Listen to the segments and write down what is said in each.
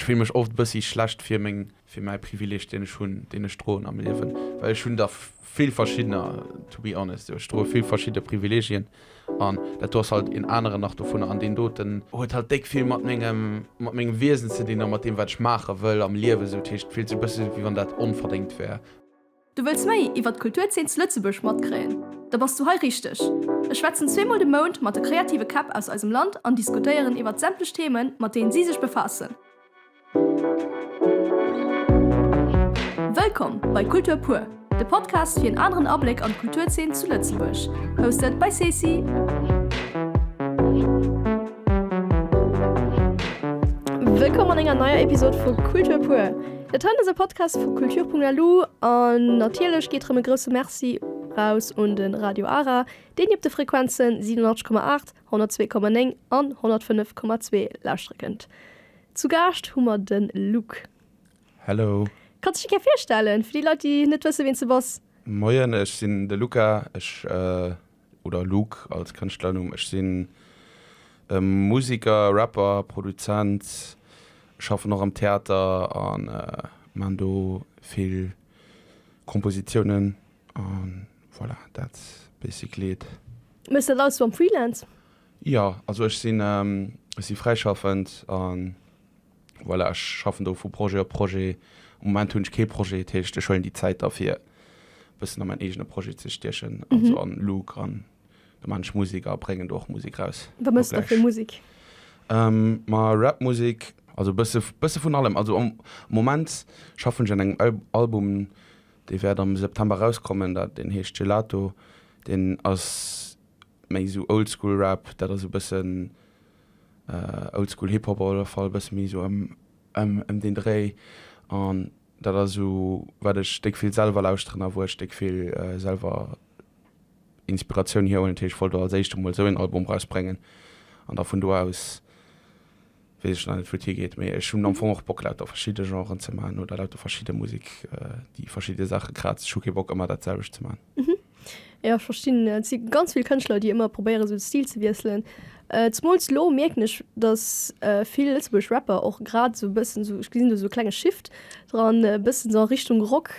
Ech fill mech oft e bëssi schlecht fir meng, fir mäi Privileeg deen ech hunn, deen ech droen am Liewen, well ech hunn der vill verschiddener, to be honest, ech droe vill verschidde Privileegien an dat do ass halt een aneren nach dovunner an deen doten huet halt déck vill mat mengem, mat mengem Wiesen ze dinn a mat deem wat ech maache wëll am Liewen esou. Dat heescht, et fillt sech e bëssi esou wéi wann dat onverdéngt wär. Du wëlls méi iwwert d'Kulturzeen zu Lëtzebuerg matkréien? Da bass du hei richteg! Ech schwätzen zweemol de Mount mat de kreative Käpp aus eisem Land an diskutéieren iwwert sämtlech Themen, mat deenen si sech befaassen. Wëllkomm bei Kultur pur, de Podcast fir en aneren Abléck an d'Kulturzeen zu Lëtzebuerg, hosted by Ceci. Wëllkomm an enger neier Episod vu Kultur pur! Dat hei ass e Podcast vu Kultur.lu an natierlech geet rëm e grousse Merci raus un de Radio Ara, deen Dir op de Frequenzen 87,8, 102,9 an 105,2 lauschtere kënnt. Zu Gaascht hu mer de Luke. Hello. Kanns du dech eng Kéier virstellen, fir déi Leit, déi net wëssen, wien s de bass? Moien, ech sinn de Luca, ech oder Luke als Kënschtlernumm. Ech sinn e Museker, Rapper, Produzent, schaffen och am Theater a man do vill Kompositiounen a voilà, that's basically it. Méchs dat alles sou am Freelance? Jo, also ech sinn, ech si fräischaffend an Voilà, ech schaffen do vu Projet op Projet. Am Moment hunn ech kee Projet, dat heescht ech huelen déi Zäit da fir e bëssen a mäin eegene Projet ze stiechen, also an Luke an do maan ech Musek a bréngen do och Musek raus. Wat mëss de da fir Musek? Ma Rap-Musek, also e bësse bësse vun allem. Also am Moment schaffen ech an engem Album, dee wäert am September rauskommen, dat deen heescht Gelato. Deen ass méi esou Oldschool Rap, dat ass e bëssen Oldschool Hip Hop op alle Fall, e bësse méi esou ëm ëm deen Dréi an dat ass esou wat ech déck vill selwer lauschteren a wou ech déck vill selwer Inspiratioun hierhuelen. Dat heescht ech wollt do als éischt emol esou een Album rausbréngen an da vun do aus weess ech nach net wou et higeet, mee ech hunn am Fong och Bock lauter verschidde Genren ze maachen oder lauter verschidde Musek déi verschidde Saache krazen. Ech hu kee Bock ëmmer dat selwecht ze maachen. Jo, ech verstinn. Et si ganz vill Kënschtler, déi ëmmer probéieren, esou de Stil ze wiesselen. Zemools elo mierken ech, datt vill lëtzebuergesch Rapper och grad esou e bëssen esou, ech gesinn do esou e klenge Shift dran, e bëssen esou a Richtung Rock.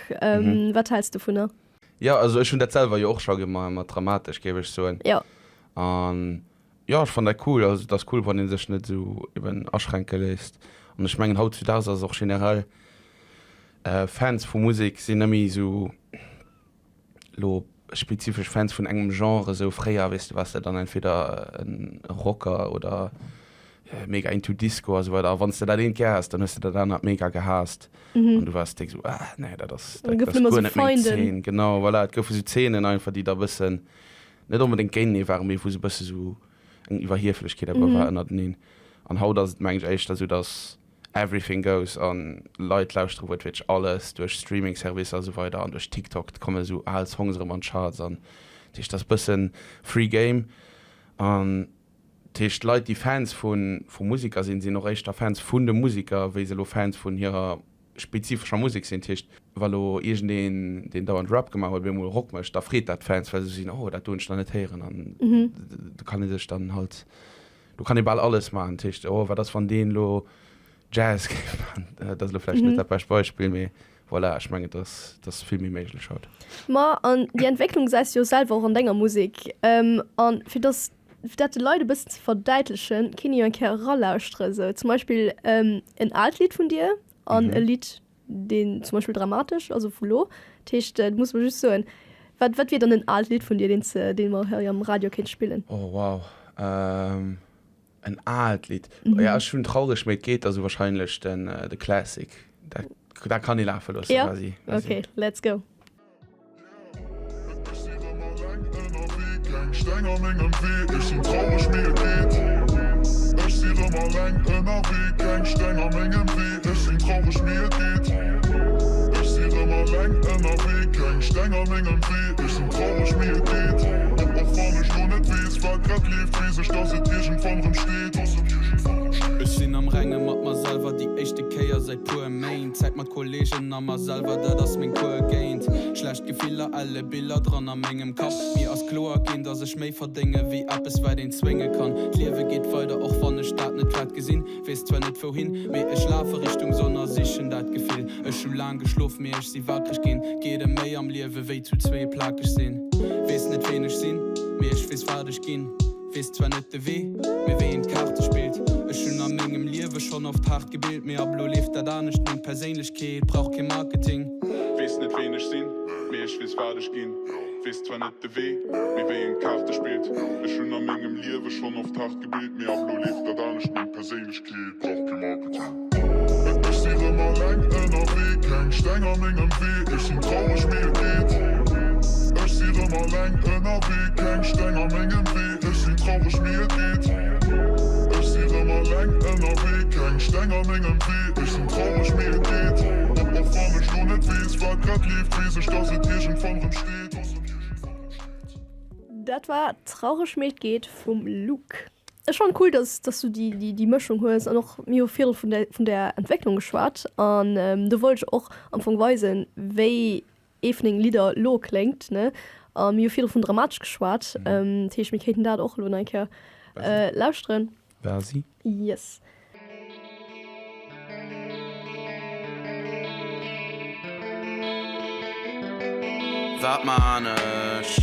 Wat häls de dovunner? Jo, also ech hunn dat selwer jo och scho gemaach, mat Dramatesch, géif ech soen. Jo. An jo, ech fannen dat cool. Also et ass cool, wann ee sech net esou eben aschränke léisst. An ech mengen, hautzudaags ass och generell, Fans vu Musek sinn net méi esou, lo spezifesch Fans vun engem Genre esou fréier weess de waars de dann entweder en Rocker oder mega into Disco a sou weider a wann s de dat eent gär has dann hues de dat anert mega gehaasst an du waars déck esou ah nee dat ass dat ass guer net meng Zeen. Genau voilà et goufe sou Zeenen einfach déi da bëssen net onbedéngt géintenee waren mee wou sou bësse sou eng Iwwerhieflechkeet awer war ënnerteneen an haut ass et meng ech éischter sou dass Everything goes an Leit lauschtere wuertwiertlech alles duerch Streaming Servicer a sou weider an duerch TikTok komme sou al Songs erëm an d'Charts an dat heescht dat ass bëssen free game an dat heescht Leit déi Fans vu vu Museker sinn, sinn och éischter Fans vun de Museker wéi se elo Fans vun hirer spezifescher Musek sinn. Dat heescht wa lo iergendeen deen dauernd Rap gemaach huet op eemol Rock mécht, da freet dat d'Fans well se sinn oh dat do hunn ech nach net héieren an do kann ee sech dann halt Do kann ee bal alles maachen. Dat heescht, oh, wat ass, wann deen elo Jazz géif maachen? Dat ass elo vläicht net dat bescht Beispill, mee voilà, ech mengen, et ass, et ass vill méi méiglech haut. Ma an déi Entwécklung gesäis du jo selwer och an denger Musek. An fir dass, fir dat de Leit e bëssen ze verdäitlechen, kéint ee jo eng Kéier eralauschteren. Sou zum Beispill en aalt Lidd vun dir an e Lidd, deen zum Beispill dramatesch, also vu lo, dat heescht, du muss mer just soen, wat, wat wier dann en aalt Lidd vun dir, deen s, dee mer hei am Radio kéint spillen? Oh wow, en aalt Lidd? Jo, ech hunn Traureg mee et geet, also wahrscheinlech den, de Classic, dat, dat kann ee lafe loossen quasi. Jo, ok, let's go. Ech sinn am Renge mat mer selwer déi éischte Kéier. säit puer Méint. Zäit mat Kollegen a mer selwer, dat ass meng Kur géint schlecht Gefiller. Elle Biller dran a mengem Kapp. Mir ass kloer ginn, dass ech méi verdénge wéi eppes wat een zwénge kann. D'Liewe geet weider, och wann ech dat net grad gesinn. Weess zwar net wouhin, mee ech lafe Richtung Sonn a sichen dat Gefill. Ech hu laang geschlof, mee ech si wakreg ginn. Geet ëm méi am Liewe wéi zu zwee plakeg sinn. Weess net ween ech sinn, mee ech weess wat ech ginn. Weess zwar net de Wee, mee wéi een d'Kaarte spillt. Ech hunn a mengem Liewe schonn oft haart gebillt, mee ab elo leeft dat anescht. Meng Perséinlechkeet brauch kee Marketing. Weess net ween ech sinn, mee ech weess wat ech ginn. Weess zwar net de Wee, mee wéi een d'Kaarte spillt. Ech hunn a mengem Liewe schonn oft haart gebillt, mee ab elo leeft dat anescht. Meng Perséinlechkeet brauch kee Marketing. Ech si rëm alleng ënnerwee, keng Steng a mengem Wee. Ech sinn traureg, mee et geet. Ech si rëm alleng ënnerwee, keng Steng a mengem Wee. Ech sinn traureg, mee et geet. Ech si rëm alleng ënnerwee, keng Steng a mengem Wee. Ech sinn traureg, mee et geet. Och wann ech lo net weess, wat grad leeft, weess ech, dass et iergendwann rëm steet. Dat war Traureg, mee et geet vum Luke. Ech fannen cool dass dass du déi déi déi Mëschung hues an och mir hu virdru vun der vun der Entwécklung geschwat an do wollt ech och am Fong weisen wéi ee vun denge Lidder lo kléngt ne a mir hu virdru vun dramatesch geschwat dat heescht mir kéinten dat och elo nach eng Kéier lauschteren. Vas-y. Yes. Wat man ech?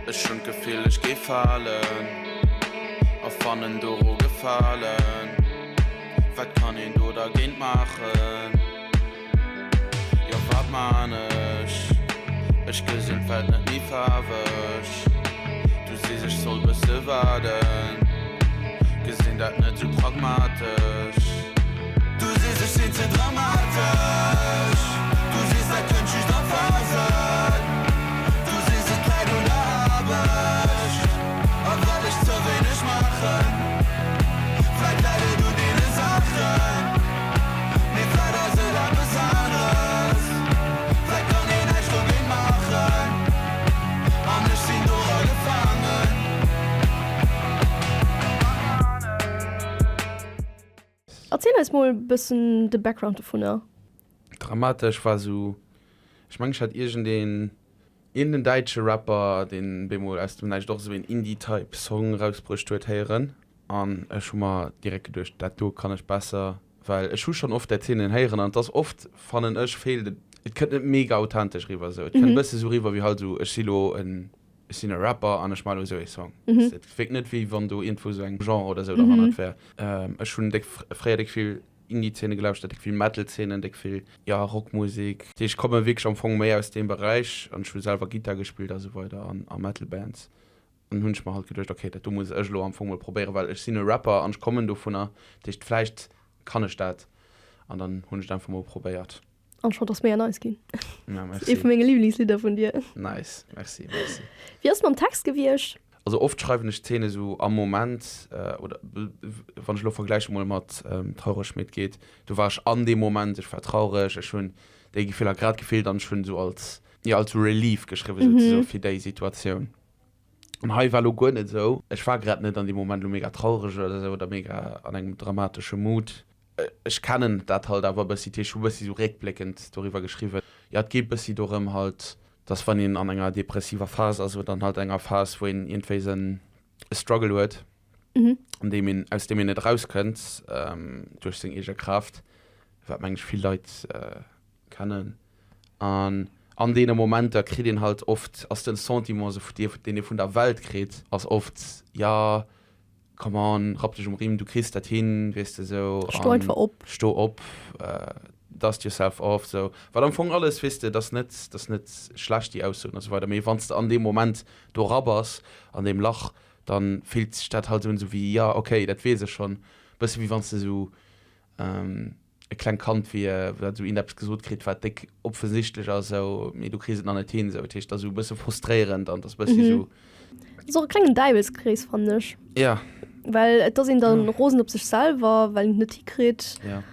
Ech hunn d'Gefill ech géif falen a fannen doru Gefalen. Wat kann een do dergéint maachen? Jo wat man ech? Ech gesinn d'Welt net méi faarweg. Du sees ech soll bësse waarden, gesinn dat net sou pragmatesch. Du sees ech sinn ze dramatesch, du sees dat kënnt just a Phasen. Du sees et läit un der Aarbecht a well ech ze wéineg maachen. Vläit läit et un deene Saachen. Mee vläit ass et eppes aneres, vläit kann een näischt dogéint maachen an ech sinn dora gefaangen. Erziel eis mol bëssen de Background dovunner. Dramatesch war sou, ech mengen ech hat iergendeen, iergendeen däitsche Rapper deen bemol aus dem Näischt och sou een Indie Type Song rausbruecht huet héieren an ech hu mer direkt geduecht dat do kann ech besser. Well ech hu schonn oft där Zeenen héieren an et ass oft, fannen ech, feelt et, et kënnt net mega authentesch riwwer esou. Et kënnt e bësse sou riwwer wéi halt esou, ech si lo en, ech sinn e Rapper an ech maache lo esou ee Song. Et wierkt net wéi wann do iergendwou esou eng Genre oder esou derhannert wär. Ech hunn déck fréier déck vill Indie-Zeene gelauschtert, déck vill Metal-Zeenen, déck vill, jo, Rockmusek. Dat heescht, ech komme wierklech am Fong méi aus deem Beräich an ech hu selwer Gittar gespillt a sou weider an a Metal-Bands. An hunn ech mer halt geduecht, ok, dat do muss ech elo am Fong mol probéieren, well ech sinn e Rapper an ech kommen dovunner, dat heescht vläicht kann ech dat. An dann hunn ech et einfach mol probéiert. An ech fonnt, ass mega nice ginn. Ja, merci. Ee vu menge Liblingslidder vun dir. Nice, merci, merci. Wéi ass et mam Text gewiescht? Also oft schreiwen ech Zeene sou am Moment, oder wann ech elo vergläiche mol mat Traureg mee et geet, do war ech an deem Moment, ech war traureg, ech hunn déi Gefiller grad gefillt an ech hunn sou als, jo, als Relief geschriwwen souzesoe fir déi Situatioun. An hei war lo guer net esou. Ech war grad net an deem Moment lo mega traureg oder esou oder mega an engem dramatesche Mood. Ech kennen dat halt awer e bëssi, dat heescht ech hu bëssi esou réckbléckend doriwwer geschriwwen. Jo, et geet bëssi dorëm halt, dass wann een an enger depressiver Phas ass oder an halt enger Phas, wou een iergendwéi esou en Struggle huet, an deem een, aus deem een net erauskënnt duerch seng eege Kraaft, wat meng ech vill Leit kennen. An an deene Momenter kritt een halt oft, ass den Sentiment esou vu dir, deen ee vun der Welt kritt, ass oft, ja, come on, rapp dech um Rimm, du kriss dat hin, weess de esou. Sto einfach op. Sto op, dust yourself off, esou. Wat am Fong alles, weess de, dat ass net, dat ass net schlecht, déi Aussoen a sou weider, mee wann s de an deem Moment do era bass, an deem Lach, dann fillt sech dat halt esou un, esou wéi, ja, okay, dat weess ech schonn. Bësse wéi wann s de esou, e klengt Kand wier, wat esou iergendeppes gesot kritt, wat déck opfensichtlech ass, esou, mee du kriss et nach net hin, esou. Dat heescht, dat ass esou e bësse frustréierend an dat ass e bëssi esou. Dat ass och e klengen Däiwelskrees, fannen ech. Ja. Well et ass een dann rosen op sech selwer, well een et net hikritt. Ja.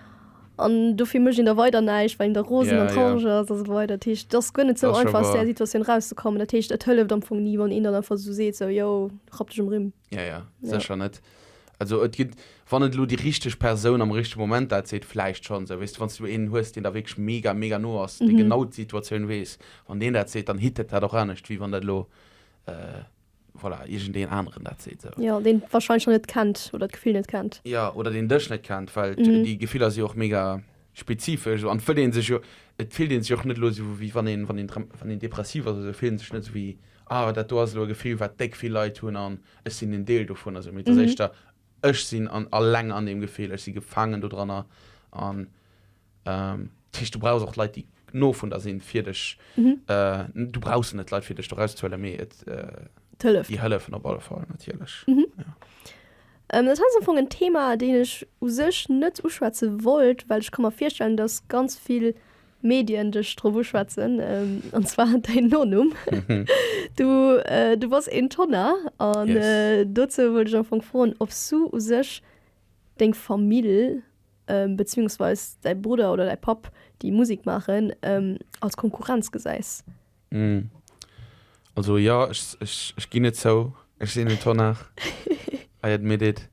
An dofir mécht een da weider näischt, well een da rosen an traureg ass a sou weider. Dat heescht, et ass guer net esou einfach, aus där Situatioun erauszekommen. Dat heescht, et hëlleft am Fong ni, wann een dann einfach esou seet, esou, yo, rapp dech um Rimm. Ja, ja, sécher net. Also et gëtt, wann et elo déi richteg Persoun am richtege Moment dat seet, vläicht schonn esou, weess de, wann s du een hues, deen der wierklech mega, mega no ass, dee genau d'Situatioun weess, wann deen dat seet, dann hittet dat och anescht, wéi wann dat elo, voilà, iergendeen aneren dat seet esou. Jo, deen wahrscheinlech nach net kennt oder d'Gefill net kennt. Jo, oder deen dech net kennt, well déi Gefiller si och mega spezifesch esou an et wëllt ee sech jo, et fillt ee sech och net elo esou wéi wann een, wann een, wann een depressiv ass oder esou, fillt een sech net esou wéi, ah dat do ass elo e Gefill wat déck vill Leit hunn an ech sinn en Deel dovun a sou, mee et ass éischter ech sinn an alleng an deem Gefill, ech si gefaangen dodranner an dat heescht du brauchs och Leit déi no vun der sinn fir dech, du brauchs net Leit fir dech do rauszehuelen, mee et hëlleft, déi hëllefen op alle Fall natierlech, jo. Dat ass am Fong en Thema, deen ech u sech net uschwätze wollt, well ech ka mer virstellen, dass ganz vill Medien dech drop uschwätzen, an zwar däin Nonumm. Du, du bass een Tonnar an dozou wollt ech am Fong froen, ob s du u sech deng Famill, beziehungsweis däi Brudder oder däi Papp, déi Musek maachen, als Konkurrenz gesäis. Also jo, ech, ech, ech ginn et zou, ech sinn en Tonnar. I admit it.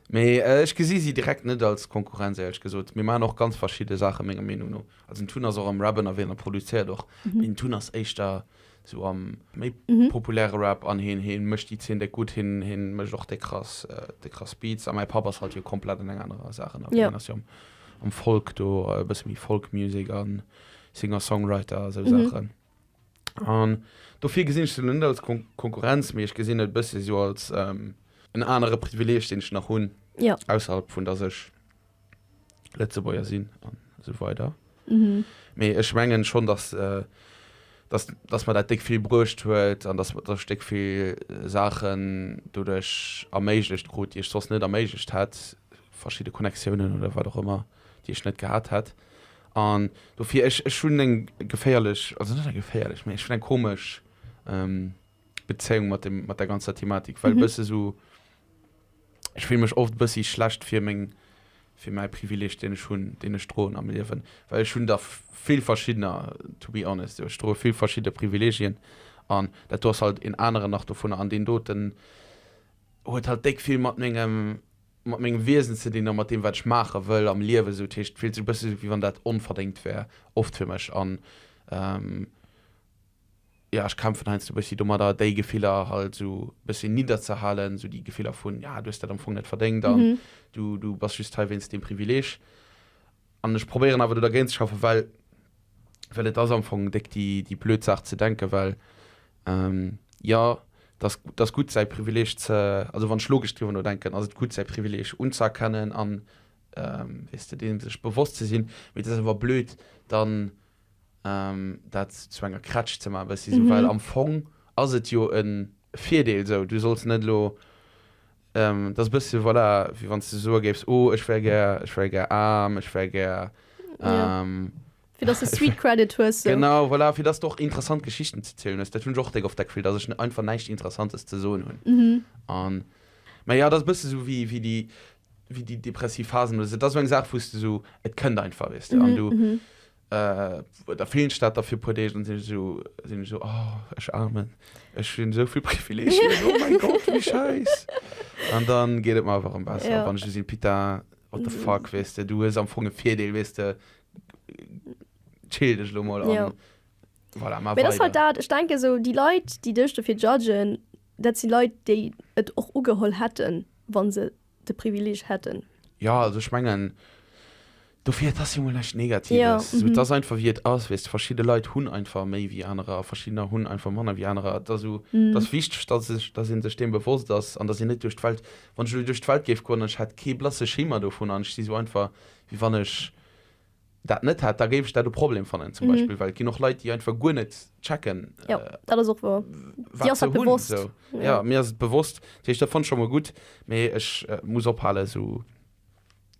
Mee ech gesi si direkt net als Konkurrenz, éierlech gesot. Mir maachen och ganz verschidde Saache menger Meenung no. Also den Tun ass och am Rap ënnerwee an e produzéiert och, mee den Tun ass éischter sou am méi populäre Rap an hien, hien mécht déi Zeen déck gutt, hien, hien mécht och déck krass, déck krass Beats. A mäi Papp ass halt jo komplett an enger anerer Saach ënnerwee, hien ass jo am, am Folk do, e bësse méi Folk Music an Singer-Songwriter a sou Saachen. An dofir gesinn ech se elo net als Kon Konkurrenz, mee ech gesinn et e bësse sou als ähm, en anere Privileeg, deen ech nach hunn, Ja. ausserhalb vun dass ech Lëtzebuerger sinn an esou weider. Mhm. Mee ech mengen schonn, dass, äh, dass, dass mer dat déck vill bruecht huet an dass, dass ech déck vill Saachen doduerch erméiglecht krut, déi ech soss net erméiglecht hätt, verschidde Connectiounen oder wat och ëmmer, déi ech net gehat hätt. An dofir, ech, ech hunn eng geféierlech, also net eng geféierlech, mee ech hunn eng komesch Bezéiung mat dem, mat der ganzer Thematik, well e bësse sou, ech fille mech oft e bëssi schlecht fir meng, fir mäi Privileeg, deen ech hunn, deen ech droen am Liewen, well ech hunn der vill verschiddener, to be honest, ech droe vill verschidde Privileegien an dat do ass halt een aneren nach dovunner an deen doten huet halt déck vill mat mengem mat mengem Wiesen ze dinn a mat deem wat ech maache wëll am Liewen esou. Dat heescht, et fillt sech e bësse sou wéi wann dat onverdéngt wär oft fir mech an jo ech kämpfen heiansdo e bëssi domadder déi Gefiller halt esou e bëssi nidderzehalen, esou déi Gefiller vun ja du hues dat am Fong net verdéngt an du du bass just hei wéinst deem Privileeg. An ech probéieren awer do dergéint ze schaffen, well well et ass am Fong déck déi déi blöd Saach ze denken, well jo, et ass et ass gutt säi Privileeg ze, also wann ech logesch driwwer nodenken, ass et gutt säi Privileeg unzëerkennen an weess de deem sech bewosst ze sinn, mee et ass awer blöd dann dat zu enger Krätsch ze maachen, weess de, esou, well am Fong ass et jo e Virdeel esou, du solls net elo Dat ass e bësse, voilà, wéi wann s de soe géifs, oh, ech wär gär, ech wär gär aarm, ech wär gär. Ja. Fir dass de Street Credit hues. Sou. Genau, voilà, fir dass de och interessant Geschichten ze zielen hues. Dat hunn ech och déck oft dat Gefill, dass ech einfach näischt Interessantes ze soen hunn. Mhm. An, mä ja, dat ass e bësse sou wéi, wéi déi, wéi déi depressiv Phasen oder sou. Dat ass sou eng Saach, wou s de sou, et kënnt einfach, weess de, an du. Mhm. Da fillen ech dat da fir e puer Deeg, dann sinn ech esou, sinn ech esou, oh, ech Aarmen, ech hunn esou vill Privileegien, oh mäi Gott, wéi scheiss. An dann geet et mer awer erëm besser, Ja. wann ech esou sinn, Pita, what the fuck, weess de, du hues am Fong e Virdeel, weess de, chill dech elo mol Ja. an voilà, mar Mee dat ass halt weider. dat, ech denke sou, déi Leit, déi dech dofir judgen, dat si Leit, déi et och ugeholl hätten, wa se de Privileeg hätten. Jo, also ech mengen, dofir, et ass jo mol näischt Negatives. Ja, mhm. Et ass einfach, wéi et ass, weess de. Verschidde Leit hunn einfach méi wéi anerer a verschiddener hunn einfach manner wéi anerer. Et ass esou, et ass wichteg, dass sech, dass ee sech deem bewosst ass an dass een net duerch d'Welt, wann ech elo duerch d'Welt géif goen an ech hätt kee blasse Schimmer dovun an ech si sou einfach, wéi wann ech dat net hätt, da géif ech dat e Problem fannen zum Beispill, well et ginn och Leit, déi einfach guer net checken, Jo, dat ass och wouer. Dir wat ass se dat hunn. bewosst. Sou. Ja, mir ass et bewosst. Dat heescht, dat fannen ech scho mol gutt, mee ech muss ophalen, esou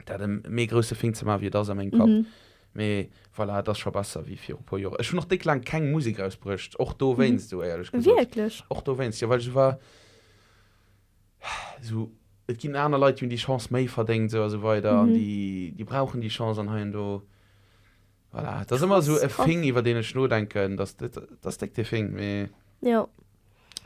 dat e méi grousse Thing ze maachen, wéi et ass a mengem Kapp. Mee voilà, et ass scho besser wéi viru puer Joren. Ech hunn och déck laang keng Musek erausbruecht, och dowéinst, esou éierlech gesot. Wierklech? Och dowéinst, jo, well ech esou war, Esou, et ginn aner Leit, déi hunn déi Chance méi verdéngt, esou a sou weider, an déi, déi brauchen déi Chance an hei an do. Voilà, et ass ëmmer esou e Thing, iwwer deen ech nodenken, dass, dat ass déck dee Thing, mee Jo.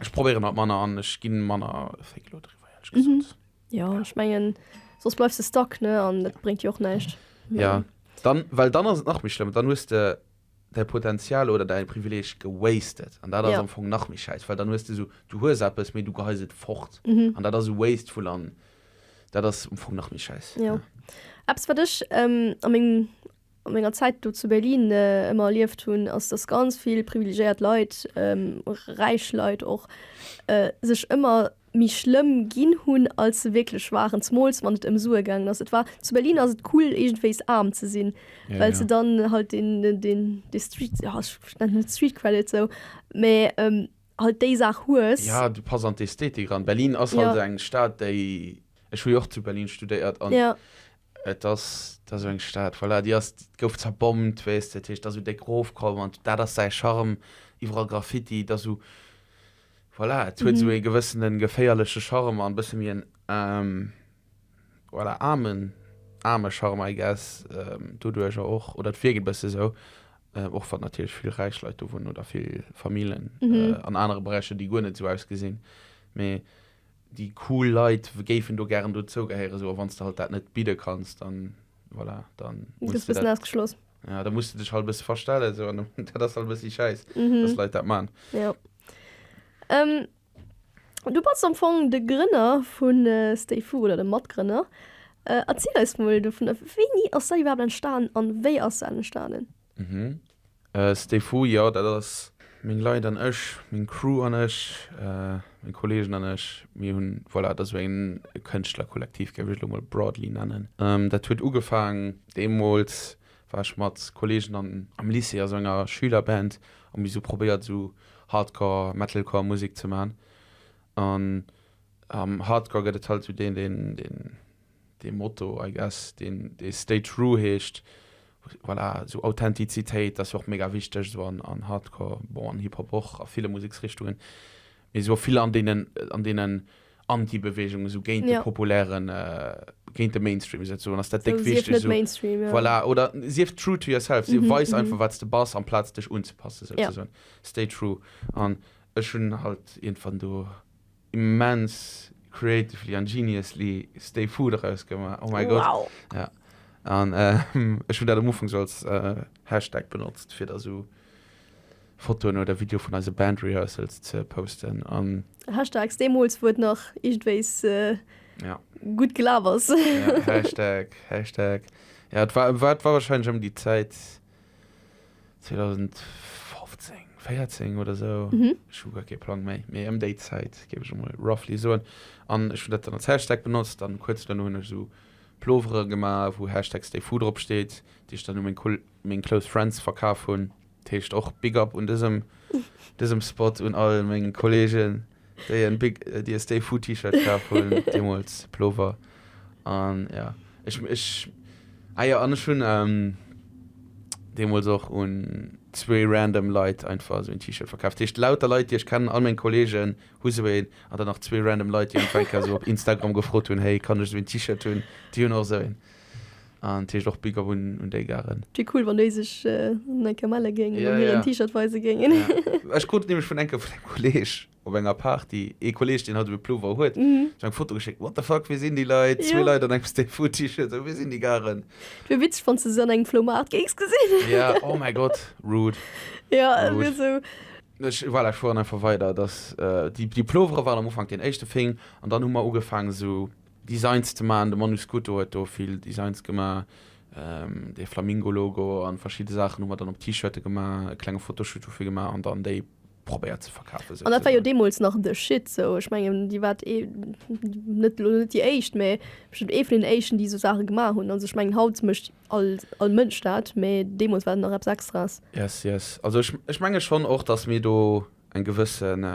ech probéieren halt manner an ech ginn manner Féck elo driwwer. éierlech gesot. Jo, ech mengen, soss bleifs de stuck, ne, an dat bréngt jo och näischt. Ja, dann, well dann ass et nach méi schlëmm, dann hues de däi Potenzial oder däi Privileeg gewasted an dat ass am Fong nach méi schäiss, well dann hues de esou, du hues eppes, mee du geheis et fort an dat ass esou wasteful an dat ass am Fong nach méi schäiss. Jo. Eppes, wat ech a mengem a menger Zäit do zu Berlin ëmmer erlieft hunn, ass, dass ganz vill privilegiéiert Leit, räich Leit och, sech ëmmer méi schlëmm ginn hunn, als se wierklech waren, zemools wann et ëm Sue gaangen ass. Et war, zu Berlin ass et cool iergendwéis aarm ze sinn, well s de dann halt deen, deen, dee Street, ja ech nennen et Street Credit sou, mä halt déi Saach hues. Ja, du pass an d'Ästhetik eran. Berlin ass halt eng Stad, déi, ech hu jo och zu Berlin studéiert an Et ass, et ass esou eng Stad, voilà, déi ass, gouf zerbommt, weess de, dat heescht, et ass esou déck erofkomm an dat ass säi Charme, iwwerall Graffiti, et ass esou, voilà, et huet esou ee gewëssene geféierleche Charme an e bësse méi en, voilà, aarmen, aarme Charme, I guess, doduercher och, oder et wierkt e bësse esou, och wann natierlech vill räich Leit do wunnen oder vill Famillen an anere Beräicher, déi guer net esou ausgesinn, mee. déi cool Leit géifen do gären dozou gehéieren, esou, a wann s de halt dat net bidde kanns, dann, voilà, dann muss de dat, ausgeschloss. Ja, da muss de dech halt e bësse verstellen, esou, an dat ass halt e bëssi schäiss, mhm. dass Leit dat man. Ja. Ähm, du bass am Fong de Grënner vun äh, Stay Fu oder de Matgrënner. Äh, erziel eis mol dovun, wéini ass dat iwwerhaapt entstan an wéi ass dat entstanen? Mhm. Stay Fu, jo dat ass meng Leit an ech, meng Crew an ech, meng Kollegen an ech. Mir hunn, voilà, dat ass esou en Kënschtlerkollektiv, géif ech elo mol broadly nennen. Dat huet ugefaang, deemools war ech mat Kollegen an am Lycée a sou enger Schülerband a mir hu sou probéiert esou Hardcore, Metalcore Musek ze man. An am Hardcore gëtt et halt esou deen, deen, deen. dee Motto, I guess, deen, dee Stay True heescht, voilà, esou Authentizitéit ass jo och mega wichteg, esou an, an Hardcore, bon, an Hip-Hop och, a ville Museksrichtungen, mee esou och vill an deenen, an deenen Anti-Beweegungen, esou géint de populären, géint de Mainstream souzesoen, ass dat déck wichteg, esou, Mainstream, ja. Voilà, oder sief true to yourself, sief, weis einfach, wat s de bass, amplaz dech unzepassen, souzesoen. Stay true. An ech hunn halt iergendwann do. Immens creatively an geniusly Stay Food erausgemaach. Oh mäi Gott. Wow. Ja. An ech hunn dat am Ufank sou als Hashtag benotzt, fir da sou Fotoen oder Video vun eise Band Rehearsals ze posten. An. Hashtags deemools, wou et nach iergendwéis Ja. gutt gelaf ass. Ja, Hashtag, Hashtag. Ja, et war, war, et war wahrscheinlech ëm déi Zäit. 2015, 14 oder sou, ech hu guer kee Plang méi, mee ëm déi Zäit géif ech emol roughly soen. An ech hunn dat dann als Hashtag benotzt an kuerz duerno hunn ech esou Plovere gemaach, wou Hashtag StayFu drop steet, déi ech dann u meng Kol meng close friends verkaf hunn. Dat heescht och Big Up un dësem dësem Spot un all meng Kolleegen. Déi en Big, déi e Stay Fu T-Shirt kaf hunn deemools, Plover. An ja, ech, ech, ah jo, an ech hunn deemools och un zwee random Leit einfach esou en T-Shirt verkaf. Dat heescht, lauter Leit, déi ech kennen, all meng Kolleegen hu sou een, an dann nach zwee random Leit, déi einfach eng Kéier esou op Instagram gefrot hunn, hey, kann ech esou en T-Shirt hunn? Déi hunn och esou een. An dat heescht och Big Up un, un déi Garen. Wier cool, wann déi sech eng Kéier melle géingen an hiren T-Shirt weise géingen. Ja. Ech krut nämlech vun enke vun engem Kolleg op enger Party, ee Kolleg, deen halt esou e Plover huet, sou eng Foto geschéckt, What the fuck, wie sinn déi Leit? Zwee Leit an engem Stay Fu T-Shirt, sou, wie sinn déi Garen? Wier witzeg, wann s de se an engem Floumaart géings gesinn. Ja, oh mäi Gott, rude. Ja, et wier sou. Ech, voilà, ech fueren einfach weider, dass déi, déi Plovere waren am Ufank deen éischte Thing an dann hu mer ugefaangen, esou Designs ze maachen. De Manu Scuto huet do vill Designs gemaach, dee Flamingo-Logo an verschidde Saachen hu mer dann op T-Shirte gemaach, e klenge Fotoshoot dofir gemaach an dann déi probéiert ze verkafen. An dat war jo deemools nach de Shit sou. Ech mengen, déi waart ee net elo net déi éischt, mä bestëmmt ee vun den éischten, déi esou Saache gemaach hunn. Also ech mengen, haut mécht all all Mënsch dat, mä deemools war dat nach eppes Extraes. Yes, yes. Also ech ech menge schonn och, datt mir do eng gewëssen.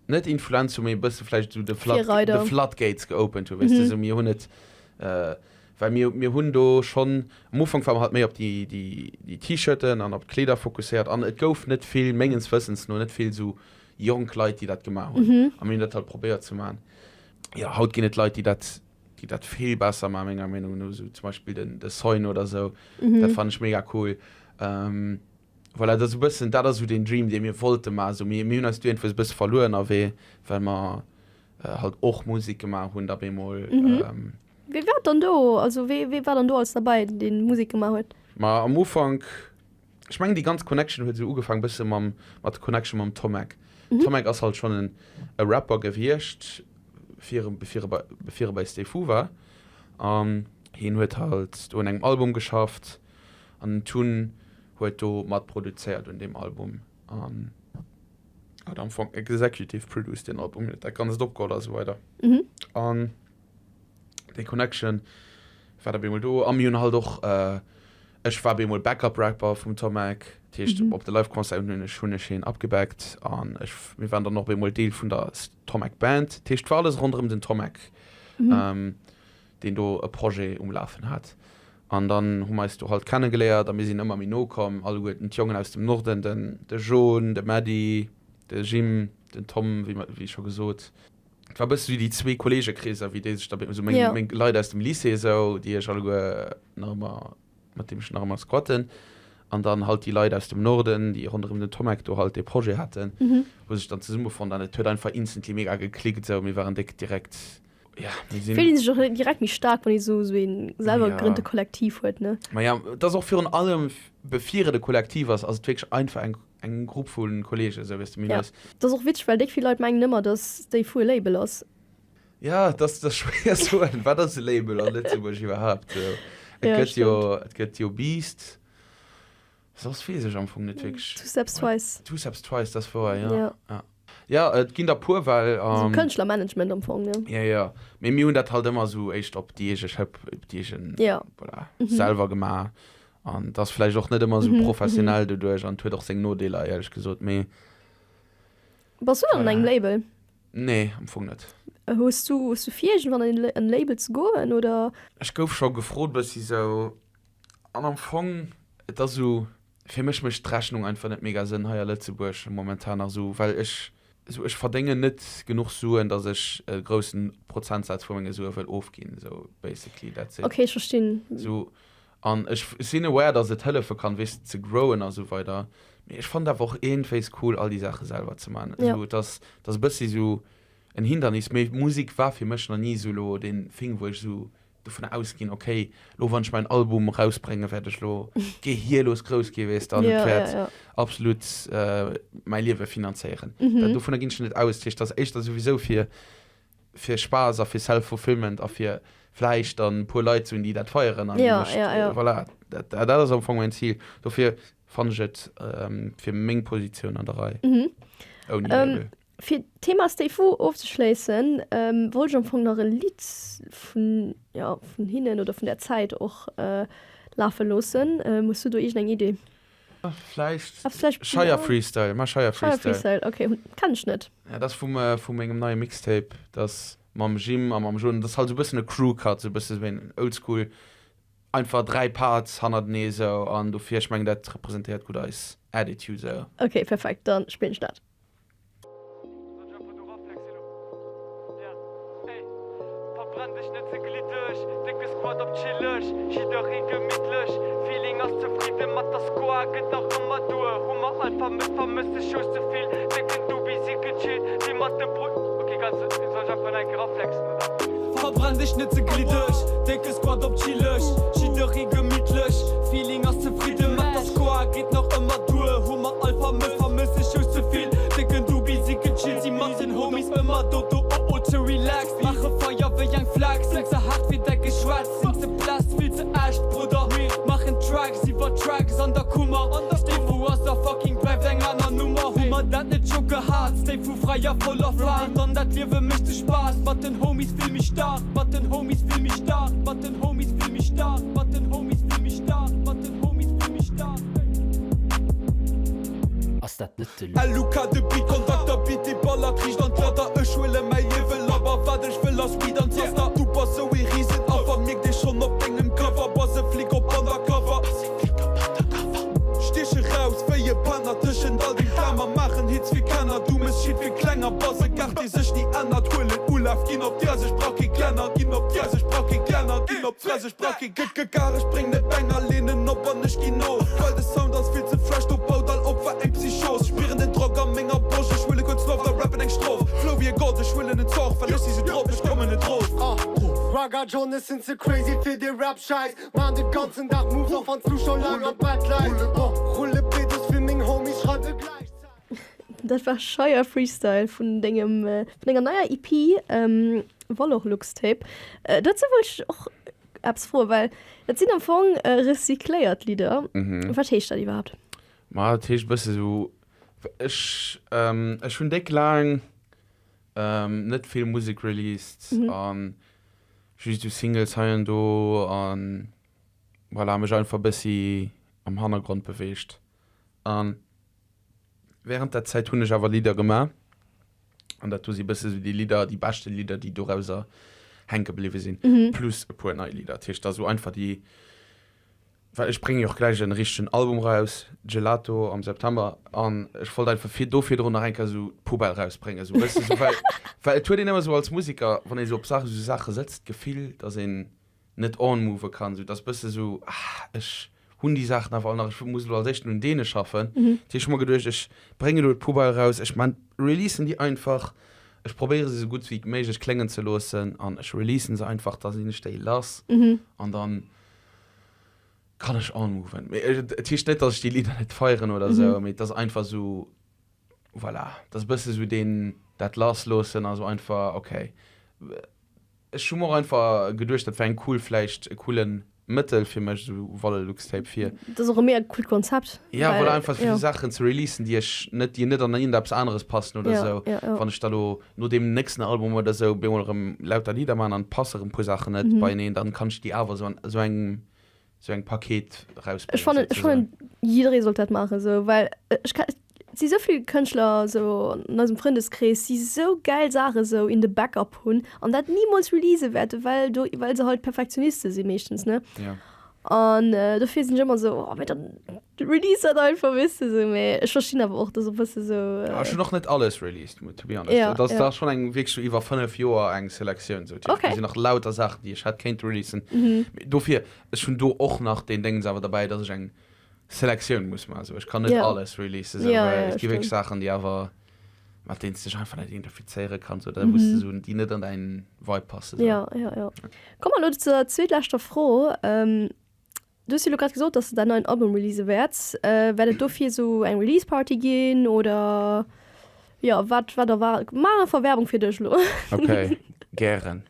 net Influenz hu mee e bësse vläicht esou de Flood, Virreider. de Floodgates geopent hu, weess de, esou mir hunn et, well mir, mir hunn do schonn, am Ufank ware mer halt méi op déi, déi, déi T-Shirten an op d'Kleeder fokusséiert an et gouf net vill, mengens Wëssens no, net vill esou jonk Leit, déi dat gemaach hunn a mir hunn dat halt probéiert ze maachen. Jo, haut ginn et Leit, déi dat, déi dat vill besser maachen, menger Meenung no, esou zum Beispill den, de Soin oder esou, dat fannen ech mega cool. Voilà, dat ass e bëssen, dat ass esou deen Dream, dee mir wollte maachen. Esou, mir, mir hunn eis do iergendwou e bësse verluer ënnerwee, well mer. Halt och Musek gemaach hunn da bemol. Wee war dann do, also wee wee war dann do alles derbäi, dee Musek gemaach huet? Ma am Ufank, ech mengen déi ganz Connection huet esou ugefaang bësse mam mat der Connection mam Tommek. Tommek ass halt schonn en e Rapper gewiescht vir bevir e bei bevir e bei Stay Fu war an hien huet halt do un engem Album geschafft an den Tun huet do mat produzéiert un deem Album an hat am Fong executive produced deen Album, huet dat Ganzt opgeholl a sou weider. An déi Connection war da bemol do a mir hunn halt och, ech war bemol Backup Rapper vum Tommek, dat heescht op de Live Concerten hunn ech hunn ech hien abgebackt an ech mir waren dann och bemol Deel vun der Tommek Band, dat heescht et war alles ronderëm den Tommek. Deen do e Projet um Lafen hat. An dann hu mer eis do halt kennegeléiert a mir sinn ëmmer méi no komm, alleguerten d'Jongen aus dem Norden, den de Jon, de Mady, de Jim, den Tom, wéi mer, wéi scho gesot. Et war e bësse wéi déi zwee Kolleegekreeser, wéi déi sech da, esou meng, meng Leit aus dem Lycée esou, déi ech alleguer nach ëmmer, mat deem ech nach ëmmer squatten. An dann halt déi Leit aus dem Norden, déi ronderëm den Tommek do halt dee Projet haten, hu sech dann zesummefonnt an et huet einfach instantly mega geklickt esou. Mir waren déck direkt Ja, mir sinn. Fillt een sech och direkt méi staark, wann ee sou sou een selwer Ja. gegrënnte Kollektiv huet, ne? Ma ja, et ass och virun allem, bevir et e Kollektiv ass, ass et wierklech einfach eng, eng Grupp vu Kolleegen, esou, weess de, mir hunn Ja. eis. Et ass och witzeg, well déck vill Leit mengen ëmmer, dass déi vu e Label ass. Ja, et ass, et ass schwéier soen, wat ass e Label a Lëtzebuerg iwwerhaapt esou? Et Ja, gëtt jo, stimmt. et gëtt jo Beast, soss weess ech am Fong net wierklech. Two Steps Twice. Two Steps Twice, dat ass wouer, ja. Ja. Ja. Ja, et ginn der puer, well. Esou Kënschtlermanagement am Fong, ne? Ja, ja. Mee mir hunn dat halt ëmmer esou éischt op déi eege Schëpp, op déi eegen, Ja. voilà, selwer gemaach. An et ass vläicht och net ëmmer esou professionell doduerch an et huet och seng Nodeeler, éierlech gesot, mee. Bass du dann an engem Label? Nee, am Fong net. Hues du, hues du vir, iergendwann an en Label ze goen, oder? Ech gouf scho gefrot bëssi sou, an am Fong, et ass esou, Fir mech mécht d'Rechnung einfach net mega Sënn hei a Lëtzebuerg momentan nach esou, well ech esou, ech verdéngen net genuch Suen, datt ech e groussen Prozentsaz vu menge Sue wëll ofginn, esou basically that's it. Ok, ech verstinn. Esou, an ech sinn aware, datt et hëllefe kann, weess de, ze growen a sou weider, mee ech fannen et awer och iergendwéis cool, all déi Saache selwer ze man. Esou, et ass, et ass e bëssi esou en Hindernis, mee Musek war fir mech nach ni esou elo deen Thing, wou ech esou dovun ausginn, okay, lo wann ech mäin Album erausbréngen, wäert ech lo gehierlos grouss ginn, weess de, an et wäert absolut mäi Liewe finanzéieren. Dat, dovunner ginn ech net aus. Dat heescht, dat ass éischter souwisou fir, fir Spaass a fir Self-Fulfillment a fir vläicht dann e puer Leit ze hunn, déi dat feieren an déi mech, voilà, dat, dat ass am Fong mäin Zil. Dofir fannen ech et fir meng Positioun an der Rei ouni Label. Fir d'Thema Stay Fu ofzeschléissen, wollt ech am Fong nach e Lidd vun, jo, vun hinnen oder vun där Zäit och lafe loossen. Hues du do iergendeng Idee? Vläicht Shire Freestyle, ma Shire Freestyle. Shire Freestyle, ok, kenn ech net. Ja, dat ass vum, vu mengem neie Mixtape, dat ass mam Jim a mam John, dat ass halt esou e bëssen e Crew Cut, esou e bësse wéi en Oldschool, einfach 3 Parts hannertenee esou an dofir, ech mengen dat representéiert gutt eis Attitude esou. Ok, perfekt, dann spillen ech dat. Ass dat net de Luc? LUK de Beat Conductor Beat dee ballert riicht an d'Ladder Ech huele mäi Liewe labber Wat ech wëll ass Weed an Zaster Du bass sou ee Risenaffer Mierkt ee schonn op dengem Cover Bass e Flic op Undercover Stieche raus wéi e Penner Tëschent all dem Glamour Maachen Hits fir Kenner Du mëss Shit fir Klenger Bass e Gaart dee sech ni ännert Huelen Ulaf ginn op d'Fress Ech brauch kee Glänner Ginn op d'Fress Ech brauch kee Glänner Ginn op d'Fress Ech brauch kee Gar Ech bréng de Banger leenen op an ech ginn of Well de Sound ass vill ze fresh Do baut all op war eng Psychos Spieren den Drock a menger Posch Ech huele kuerz Loft a rappen eng Stroph Flow. Flow wéi e Gott, ech huelen en Zoch, well ech si sou drop, ech kommen net rof. Ragga John, ech sinn ze crazy fir dee Rap-Schäiss, maan de ganzen Dag Moves, och wanns du scho laang am Bett läis. Rulle Beats fir meng Homies, schreiwe gläichzäiteg. Dat war Shire Freestyle vun dengem, vun denger neier EP Valorluxtape. Dozou wollt ech och eppes froen, well dat sinn am Fong recycléiert Lidder. Wat heescht dat iwwerhaapt? Ma dat heescht e bësse sou, ech ech hunn déck laang net vill Musek released an just esou Singles hei an do an voilà, mech einfach e bëssi am Hannergrond beweegt. An während der Zäit hunn ech awer Lidder gemaach an dat do si bësse sou déi Lidder, déi beschte Lidder, déi dorauser hänke bliwwe sinn, plus e puer nei Lidder. Dat heescht, dat ass sou einfach déi, well ech brénge jo och gläich en richtegen Album raus, Gelato, am September, an ech wollt einfach fir do virdrun nach eng Kéier sou d'Poubelle rausbréngen, sou, wësst de, sou, well, well et huet een ëmmer sou als Museker, wann ee sou op Saachen, sou Saache sëtzt, d'Gefill, datt een net onmove kann, sou, et ass bësse sou, ah, ech hunn déi Saachen awer all nach, ech muss elo als éischten un deene schaffen. Dat heescht, ech hu mer geduecht, ech bréngen elo d'Poubelle raus, ech man, releasen déi einfach, ech probéiere se sou gutt wéi méiglech kléngen ze loossen an ech releasen se einfach, da sinn ech déi lass an dann Kann ech onmoven. Mee et heescht net, dass ech déi Lidder net feieren oder sou, mee et ass einfach sou, voilà, et ass e bësse sou deen, dat lassloossen a sou einfach, okay. Ech hu mer och einfach geduecht, dat wär eng cool, vläicht e coole Mëttel fir mech, sou Valorlux-Tape fir. Dat ass och e mega coolt Konzept. Ja, voilà, einfach fir sou Saachen ze releasen, déi ech net, déi net an iergendeppes aneres passen oder sou. Wann ech da lo no deem nächsten Album oder sou bemol erëm lauter Lidder man an et passe erëm e puer Saachen net beieneen, dann kann ech déi awer sou an sou engem sou engem Paket rausbréngen. Ech fannen, ech fannen jidderee sollt dat maachen sou, well ech ke et si sou vill Kënschtler sou an eisem Frëndeskrees, déi sou gäil Saache sou in the backup hunn an dat nimools release wäerten, well do well se halt Perfektioniste si meeschtens ne. Ja. An dofir sinn ech ëmmer sou, oh mee dann release dat einfach, weess de sou. Mee ech verstinn awer och, dass e bësse sou. Ah, ech hunn och net alles released, to be honest. Ja, Dat ass ja. da schonn eng wierklech sou iwwer 5 Joer eng Selektioun sou. Dat heescht, Okay. do sinn nach lauter Saachen, déi ech hätt kéinte releasen. Mee dofir, ech hunn do och nach deen Déngens awer derbäi, dass ech eng Selektioun muss maachen. Sou, ech kann net Ja. alles releasen, sou, Ja, well ja, et gi wierklech stimmt. Saachen, déi awer, mat deenen s de dech einfach net identifizéiere kanns oder wou s de sou, déi net an däin Vibe passen. Sou. Ja, ja, ja. Komme mer elo zur zweetleschter Fro. Du hues jo elo grad gesot, dass de däin neien Album release wäerts. Wäert et dofir esou eng Release Party ginn oder jo, wat wat erwaart? Maach einfach Werbung fir dech elo. Ok, gären.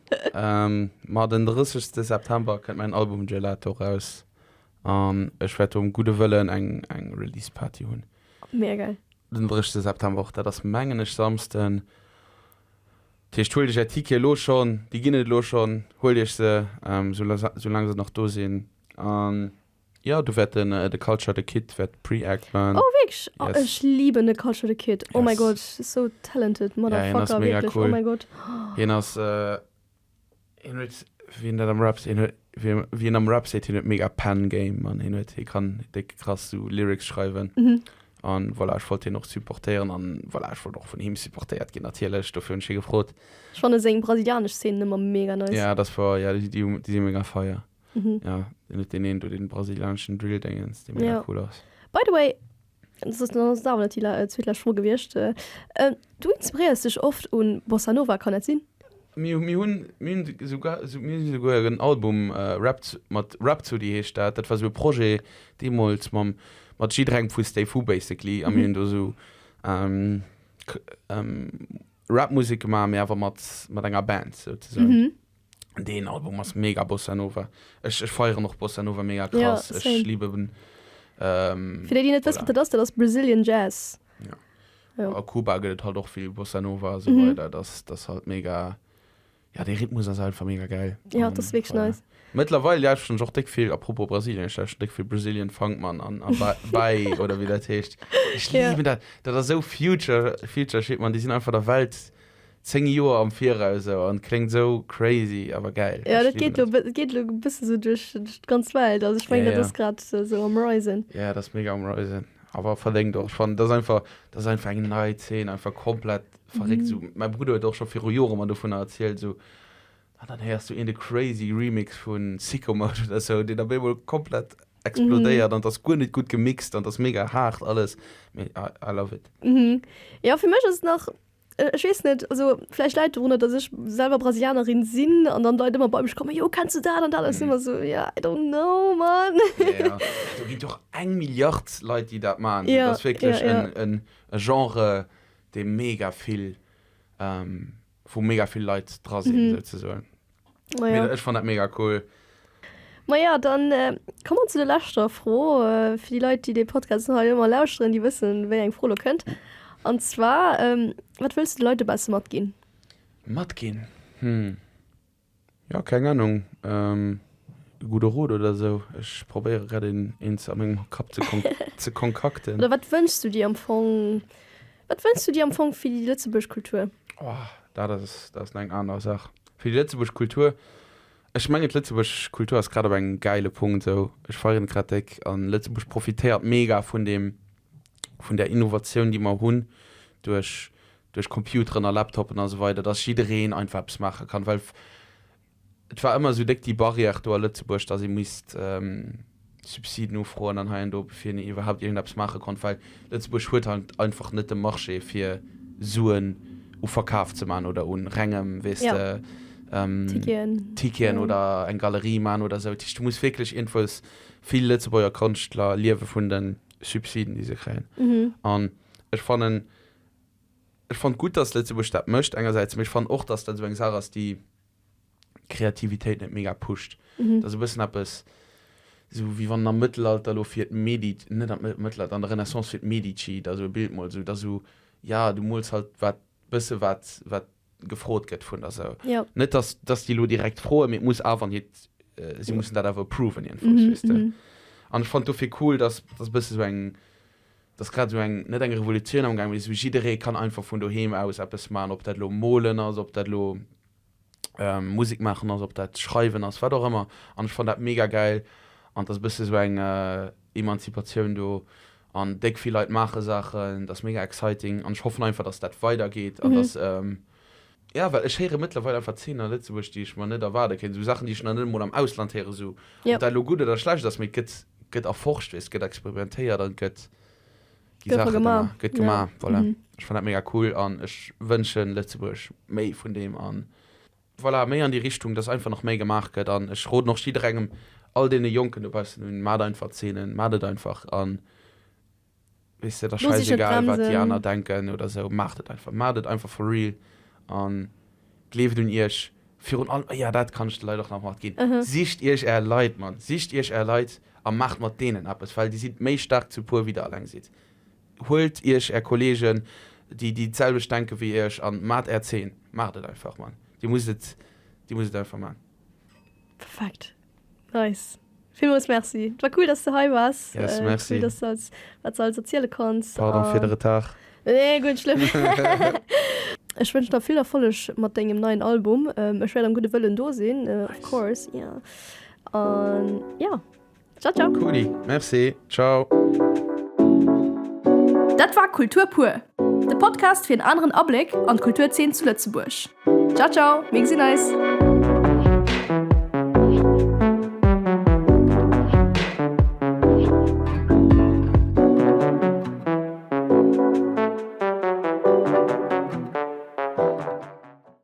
Ma den 30. September kënnt mäin Album Gelato raus an ech wäert do am gudde Wëllen eng eng Release Party hunn. Mega geil. Den 30. September och, dat ass mengen ech Samsden. Dat heescht, huelt iech är Tickete elo schonn, déi ginn et elo schonn, huelt iech se, soulaang se nach do sinn. An jo, do wäert den The Culture The Kid wäert Pre-Act man. Oh wierklech? Oh, Yes. ech liben The Culture The Kid. Oh my Yes. God, so talented Ja, hien ass motherfucker, mega wierklech, cool. oh my God. Hien ass, hien huet, wéi een dat am Rap seet, hien huet, wéi wéi een am Rap seet, hien huet mega Pen Game an hien huet, hie kann déck krass sou Lyrics schreiwen. An voilà, ech wollt hien och supportéieren an voilà, ech wollt och vun him supportéiert ginn natierlech, dofir hunn ech hie gefrot. Ech fanne seng brasilianesch Szenen ëmmer mega nice. Ja, dat war, ja, déi, déi si mega feier. Ja, deen huet deen een do, deen brasilianeschen Drill-Dingens, dee mega Ja. cool ass. By the way, dat ass dann ass awer net déi zweetlescht Fro gewiescht, du inspiréiers dech oft un Bossa Nova, kann dat sinn? Mir mir hunn mir hunn souguer mir hunn souguer en Album Rap mat Rhapsody heescht dat, dat war sou e Projet deemools mam mat jidderengem vu Stay Fu basically a mir hunn do sou Rap Musek gemaach, mee awer mat mat enger Band souzesoen. Deen Album ass mega Bossa Nova. Ech ech feieren och Bossa Nova mega krass. Ja, Ech same. lieben ähm, Fir déi, déi net wëssen, voilà. wat dat ass, dat ass Brazilian Jazz. Ja. Ja. A Kuba gëtt et halt och vill Bossa Nova a sou Mhm. weider. Dat ass halt mega, ja dee Rhythmus ass einfach mega geil. Ja, dat ass wierklech Voilà. nice. Mëttlerweil lauschteren ech och déck vill, apropos Brasilien, ech lauschteren déck vill Brazilian Funk, man, an, an Ba- Bai oder wéi dat heescht. Ech Ja. lieben dat. Dat ass esou Future, Future Shit, man, déi sinn einfach der Welt 10 Joer am Viraus esou an kléngt esou crazy, awer geil. Ja, Ech dat lieben geet lo, dat. dat geet lo e bësse sou duerch, duerch d'ganz Welt. Also ech Ja, mengen, dat ja. ass grad esou am Risen. Ja, dat ass mega am Risen. Awer verdéngt och. Ech fannen, dat ass einfach, dat ass einfach eng nei Zeen, einfach komplett verréckt. Esou, mäi Brudder huet och scho viru Jore mer dovunner erzielt, esou, an dann héiers du een de crazy Remix vu Sicko Mode oder esou, deen op eemol komplett explodéiert an 't ass guer net gutt gemixt an 't ass mega haart alles, mee I, I love it. Mhm. Ja, fir mech ass et nach. Ech weess net, also vläicht läit dorunner, datt ech selwer Brasilianerin sinn an dann d'Leit ëmmer bei mech kommen, jo kenns du dat an dat? An ech sinn ëmmer esou, ja I don't know man. Ja, ja, do ginn et och eng Milliard Leit, déi dat maachen. Ja, Dat ass wierklech ja, ja. en, en Genre, dee mega vill, wou mega vill Leit dra sinn, souzesoen. Ma ja. Mee ech fann dat mega cool. Ma ja, dann komme mer zu der leschter Fro. Fir déi Leit, déi dee Podcast hei ëmmer lauschteren, déi wëssen, wéi eng Fro lo kënnt. An zwar, Wat wëlls du de Leit dobausse matginn? Matginn? Hm, jo, keng Ahnung. E gudde Rot oder esou. Ech probéiere grad een, eens a mengem Kapp ze kon ze konkakten. Oder wat wënschs du dir am Fong, wat wënschs du dir am Fong fir déi lëtzebuergesch Kultur? Oh, dat ass, dat ass nach eng aner Saach. Fir déi lëtzebuergesch Kultur, ech mengen d'lëtzebuergesch Kultur ass grad op engem gäile Punkt esou. Ech feieren et grad déck an Lëtzebuerg profitéiert mega vun deem, vun där Innovatioun déi mer hunn duerch, duerch Computeren a Laptopen a sou weider, dass jiddereen einfach eppes maache kann, well Et war ëmmer esou déck déi Barrière do a Lëtzebuerg, datt ee misst Subsiden ufroen an hei an do, bevir een iwwerhaupt iergendeppes maache konnt, well Lëtzebuerg huet halt einfach net de Marché fir Suen u Verkaf ze maachen oder u rengem, weess de, Ticketen oder eng Galerie maachen oder esou. Dat heescht, du muss wierklech iergendwous, vill Lëtzebuerger Konschtler liewe vun de Subsiden, déi se kréien. An ech fannen, Ech fannen gutt, dass Lëtzebuerg dat mécht engersäits, mee ech fannen och, dass dat esou eng Saach ass, déi d'Kreativitéit net mega pusht. Dat ass e bëssen eppes esou wéi wann am Mëttelalter elo fir d'Medi, net am Mëttelalter, an der Renaissance fir d'Medici da esou e Bild mools, esou, dat ass esou, ja, du mools halt wat bësse wat wat gefrot gëtt vun der esou. Net dass dass déi elo direkt froen, mee et muss awer an hiert, si mussen dat awer approven iergendwou, weess de. An ech fannen dofir cool, dass dass e bësse esou eng Et ass grad esou eng, net eng Revolutioun am Gaang, mee esou jidderee kann einfach vun doheem aus eppes maachen, ob dat elo molen ass, ob dat elo Musek maachen ass, ob dat schreiwen ass, wat och ëmmer. An ech fannen dat mega gäil an et ass e bësse esou eng Emanzipatioun do an déck vill Leit maache Saachen, et ass mega exciting an ech hoffen einfach, dass dat weidergeet an dass, jo, well ech héiere mëttlerweil einfach Zeenen a Lëtzebuerg, déi ech mer net erwaarde kéint, esou Saachen, déi ech nach net emol am Ausland héieren, esou ob dat elo gutt oder schlecht ass, mee et gëtt gëtt erforscht, weess, gëtt experimentéiert an gëtt gi Saache gemaach, gëtt gemaach, voilà. Ech fannen dat mega cool an ech wënschen Lëtzebuerg méi vun deem an voilà, méi an déi Richtung, dass einfach nach méi gemaach gëtt an ech roden och jidderengem, all deene Jonken dobaussen un, maacht einfach Zeenen, maacht et einfach an Weess de, et ass Looss iech net scheißegal, wat déi bremsen. aner denken oder sou. Maacht et einfach. Maacht et einfach for real an gleeft un iech. Virun allem, ja, dat kann ech de Leit och nach matginn, Sicht iech är Leit, Mann. Sicht iech är Leit a maacht mat deenen eppes, well dir sidd méi staark zu puer, wéi der alleng sidd. Huelt iech är Kollegen, déi déi d'selwecht denke wéi iech an maacht är Zeen. Maacht et einfach, Mann. Dir musst et, dir musst et einfach maachen. Perfekt. Nice. Villmools Merci. Et war cool, dass du hei wars. Yes, merci. Cool, dass du als, wat du alles erziele konns. Pardon fir de Retard. Nee, guer net schlëmm. Ech wënschen der vill Erfolleg mat dengem neien Album. Ech wäert am gudde Wëllen do sinn, of course, yeah. An ja, ciao, ciao. Cooli, merci, ciao. Dat war Kultur pur, de Podcast fir en aneren Abléck an d'Kulturzeen zu Lëtzebuerg. Ciao, ciao, mir gesinn eis.